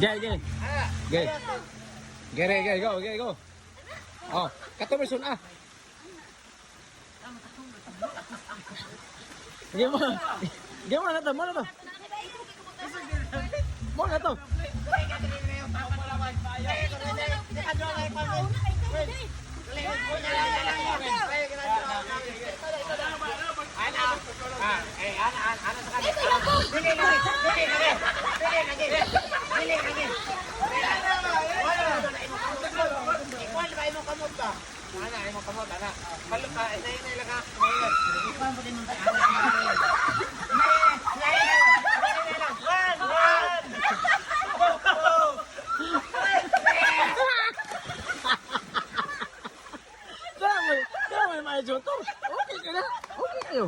Gay, gay. Gay. Gay, gay, go, gay, go. Oh, kato may sun ah. Gay mo. Gay mo na to, mo na to. Mo na to. Ikuan ba imong kamot ba? Ana imong kamot ana. Malo ka inay inay lang ha. Ikuan pa din mo ana. Dami, dami may jotor. Okay ka na. Okay kayo.